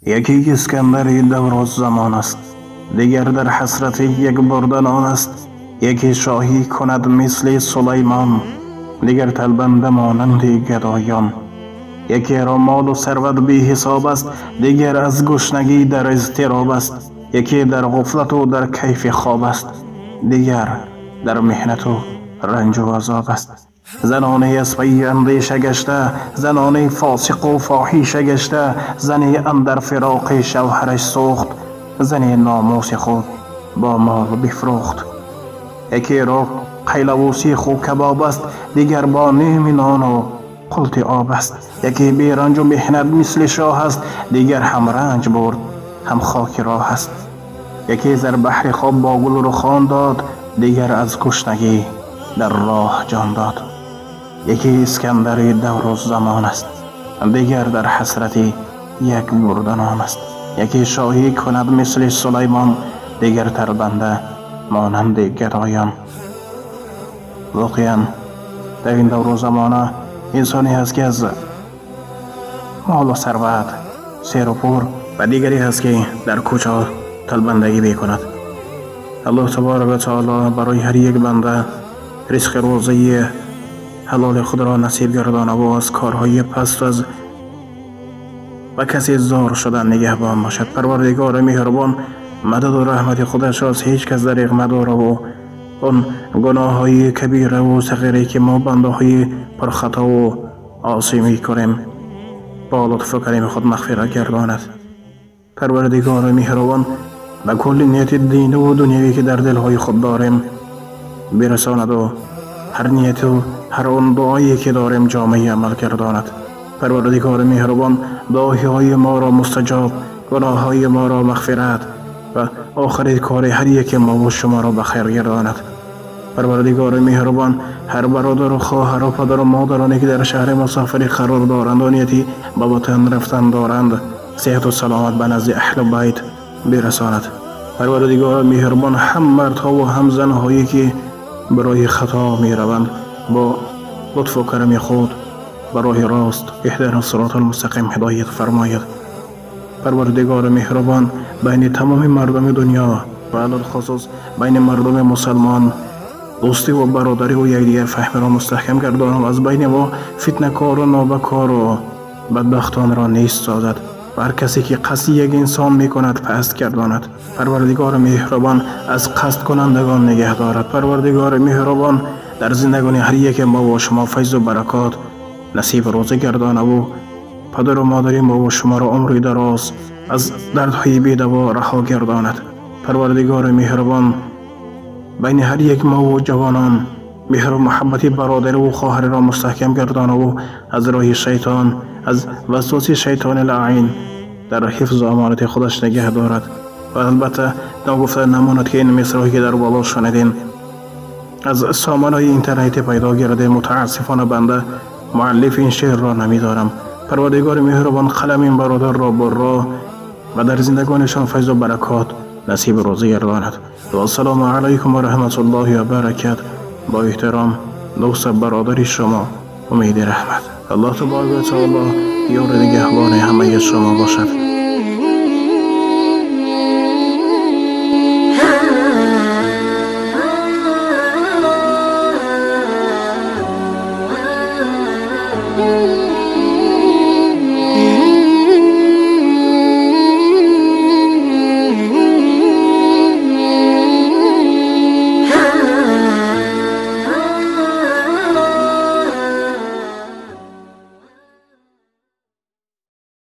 Яки Искандари давру замон аст, дигар дар ҳасрати як бурдан он аст. Яке шоҳӣ кунад мисли Сулаймон, дигар талбанда монанди гадоён. Якеро молу сарват беҳисоб аст, дигар аз гушнагӣ дар изтироб аст. Яке дар ғуфлату дар кайфи хоб аст, дигар дар меҳнату ранҷу азоб аст. Заноне аз пайи андеша гашта, заноне фосиқу фоҳиша гашта, зане андар фироқи шавҳараш сӯхт, зане номуси худ бо мол бифрӯхт. Якеро қайлаву сиху кабоб аст, дигар бо ними нону қулти об аст. Яке беранҷу меҳнат мисли шоҳ аст, дигар ҳам ранҷ бурд, ҳам хоки роҳ аст. Яке зар баҳри хоб бо гулрухон дод, дигар аз гушнагӣ дар роҳ ҷон дод. Яке Искандари давру замон аст, дигар дар ҳасрати як бурданон аст. Яке шоҳӣ кунад мисли Сулаймон, дигар тарбанда монанди гадоён. Воқеан дар ин давру замона инсоне ҳаст, ки аз молу сарват серу пур, ва дигаре ҳаст, ки дар кӯча талбандагӣ мекунад. Аллоҳ табарак ва таоло барои ҳар як банда ризқи рӯзаи ҳалоли худро насиб гардонаву аз корҳои пасту аз ба касе зор шудан нигаҳбон бошад. Парвардигори меҳрубон мададу раҳмати худашро аз ҳеҷ кас дариғ мадораву он гуноҳҳои кабираву сағире, ки мо бандаҳои пурхатову осӣ мекунем, бо лутфу карими худ мағфират гардонад. Парвардигори меҳрубон ба кулли нияти диниву дунявӣ, ки дар дилҳои худ дорем, бирасонаду ҳар нияту ҳар он дуое, ки дорем, ҷомаи амал гардонад. Парвардигори меҳрубон дуоҳои моро мустаҷоб, гуноҳҳои моро мағфират ва охири кори ҳар яке мову шуморо ба хайр гардонад. Парвардигори меҳрубон ҳар бародару хоҳару падару модароне, ки дар шаҳри мусофирӣ қарор доранд ва нияти ба ватан рафтан доранд, сеҳату саломат ба назди аҳлу байт бирасонад. Парвардигори меҳрубон ҳам мардҳову ҳам занҳое, ки барои хато мераванд, бо лутфу карами худ ба роҳи рост иҳдина сироти мустақим ҳидоят фармояд. Парвардигори меҳрубон байни тамоми мардуми дунё ва алалхусус байни мардуми мусалмон дӯстиву бародариву якдигарфаҳмиро мустаҳкам гардонад, аз байни мо фитнакору нобакору бадбахтонро нест созад ва ҳар касе, ки қасди як инсон мекунад, паст гардонад. Парвардигори меҳрубон аз қасдкунандагон нигаҳ дорад. Парвардигори меҳрубон дар зиндагони ҳар яке мо ва шумо файзу баракот насиб рӯзӣ гардонаву падару модари мо ва шуморо умри дароз аз дардҳои бедаво раҳо гардонад. Парвардигори меҳрубон байни ҳар як мову ҷавонон меҳру муҳаббати бародариву хоҳариро мустаҳкам гардонаву аз роҳи шайтон, аз васваси шайтони лаъин дар ҳифзу амонати худаш нигаҳ дорад. Ва албатта ногуфта намонад, ки ин мисрое, ки дар боло шунидем, аз сомонаҳои интернетӣ пайдо гардем. Мутаассифона банда муаллифи ин шеърро намедорам. Парвардигори меҳрубон қалами ин бародарро бурро ва дар зиндагонашон файзу баракот насиб рӯзӣ гардонад. Вассалому алайкум ва раҳматуллоҳи ва баракат. Бо эҳтиром дӯсту бародари шумо Умеди Раҳмат. Аллоҳ табарак ва таоло ёри нигаҳбони ҳамаи шумо бошад.